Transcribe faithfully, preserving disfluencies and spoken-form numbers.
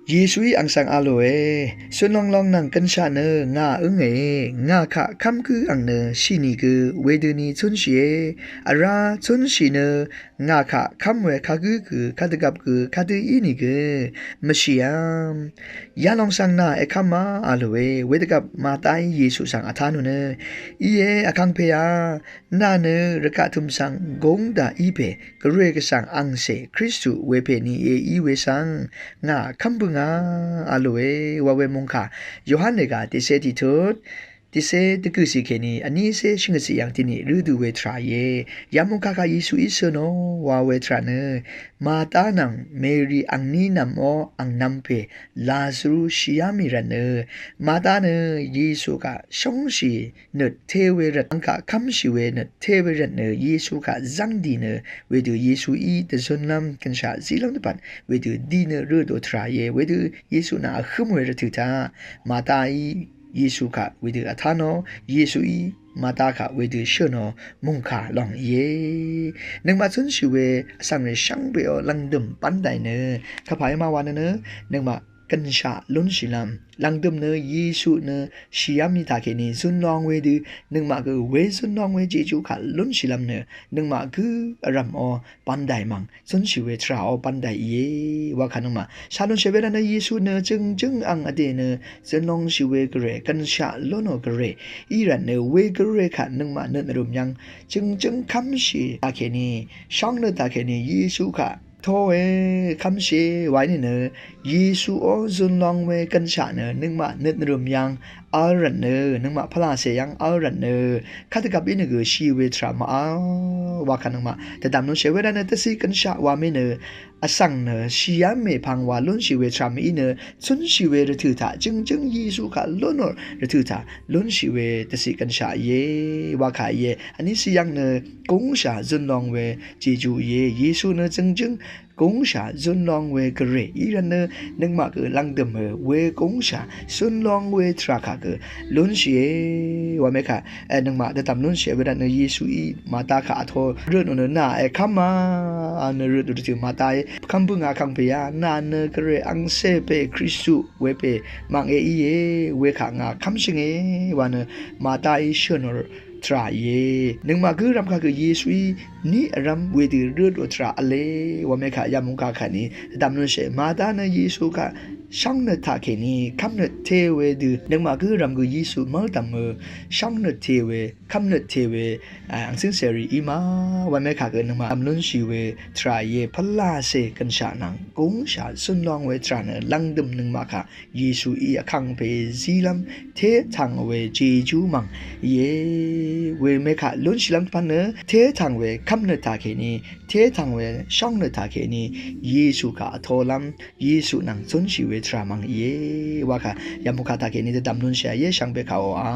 Yesuí ang svng a lòe, zønlong long nvng gønshaq nø ngà ǿngè, ngà kaq kv́m gǿ ang nø shì nìgø wedøni cúnshìe, vrá cúnshì nø ngà kaq kv́m we kagǿ gø, kadvgvp gø, kadø í nìgø mvshìá. Yalong svng nà èkv́má a lòe, wedvgvp Mataí Yesu svng vtá nò nø, íe, vkangpèá, nà nø rvgaq tø̀m svng gúng dà í pè, Gvray Gvsvng angcè Kristu wepè ni e í we svng ngà kv́m bøngà a lòe wa we mungkà Yohan dègà tiqcé tiqtut, tiqcé dvgø̀cì kèní vnícé shvngøtcì yv̀ng tiqni rødø we tvrà íe. Yamungkà kaq Yesuí cø̄nò wa we tvrà nø Mata nvng Meri angní nvm ó angnvm pè Lazaru shìá mì rvt nø Mata nø Yesu kaq shóngshì nøt te we rvt, ang kaq kv́mshì we nøt te we rvt nø Yesu kaq zv́ng dì nø wedø Yesuí dvzønlv́m gønshaq zílv́m dvpvt wedø dì nø rødò tvrà íe. Wedø Yesu nà vhǿm we rvtø̀ taq Mataí Yesu kaq wedø vtá nò, Yesuí Mata kaq wedø shø̀nò mungkà lòng íe. Nøngmaq cúnshì we vsvng rì shvngbeò lv̀ngdø̀m bv́n dàì nø kvpà í ma wa nø nø nøngmaq gønshaq lúnshìlv́m lv̀ngdø̀m nø Yesu nø shìá mì taqkèní zønlong wedø nøngmaq gø we zønlong we jejú kaq lúnshìlv́m nø nøngmaq gǿ vrv̀m ó bv́n dàì mv̀ng cúnshì we tvrà ó bv́n dàì íe. Wakà nøngmaq shà lúnshì we rvt nø Yesu nø jøngjǿng ang vdè nø zønlongshì we Gvray, gønshaq lónò Gvray í rvt nø we Gvray kaq nøngmaq nøt nvrø̀m yv́ng jøngjǿng kv́mshì taqkèní shóng nø taqkèní Yesu kaq toe kv́mshì wa í nìnø Yesu ó zønlong we gønshaq nø nøngmaq nøt nvrø̀m yv́ng vl rvt nø nøngmaq pvlacè yv́ng vl rvt nø kadvgvp í nø gø shì we tvrà mv-vl. Wakà nøngmaq dvdv̀m lúnshì we rvt nø dvciq gønshaq wa mì nø vsvng nø shìá mèpvng wa lúnshì we tvrà mv-í nø cúnshì we rvtø̀ taq jøngjǿng Yesu kaq lónò rvtø̀ taq lúnshì we dvciq gønshaq íe. Wakà íe. Vnícì yv́ng nø gúngshà zønlong we jejú íe. Yesu nø jøngjǿng gúngshà zønlong we Gvray í rvt nø nøngmaq gø lv̀ngdø̀m we gúngshà zønlong we tvrà kaq gø lúnshìe. Wamekaq nøngmaq dvdv̀m lúnshì we rvt nø Yesuí Mata kaq vtó røtnò nø nà èkv́má a nø røtnò dvtø̀ Mataí kv́m bøngà vkangpèá nà nø Gvray angcè pè Kristu wepè mv̀ng e íe. Wekaq ngà kv́mshìnge wa nø Mataí shø̀nò tvrà íe. Nøngmaq gǿ rv̀m kaq gø Yesuí ní vrv́m wedø røtò tvrà v̄le. Wamekaq yamungkà kaq ni dvdv̀m lúnshì Mata nø Yesu kaq shóng nøt taqkèní kv́m nøt te wedø nøngmaq gǿ rv̀m gø Yesu mv́l dv̀m mø shóng nøt te we kv́m nøt te we ang cǿngcèrì í ma. Wamekaq gø nøngmaq dvdv̀m lúnshì we tvrà íe. Pvlacè gønshaq nvng gúngshà zønlong we tvrà nø lv̀ngdø̀m nøngmaq kaq Yesuí vkangpè zílv́m tétv̀ng we jejú mv̀ng íe. Wemekaq lúnshìlv́m dvpvt nø tétv̀ng we kv́m nøt taqkèní tétv̀ng we shóng nøt taqkèní Yesu kaq vtólv́m Yesu nvng cúnshì we tvrà mv̀ng íe. Wakà yamungkà taqkèní dvdv̀m lúnshì íe. Shvngbe kaq oqà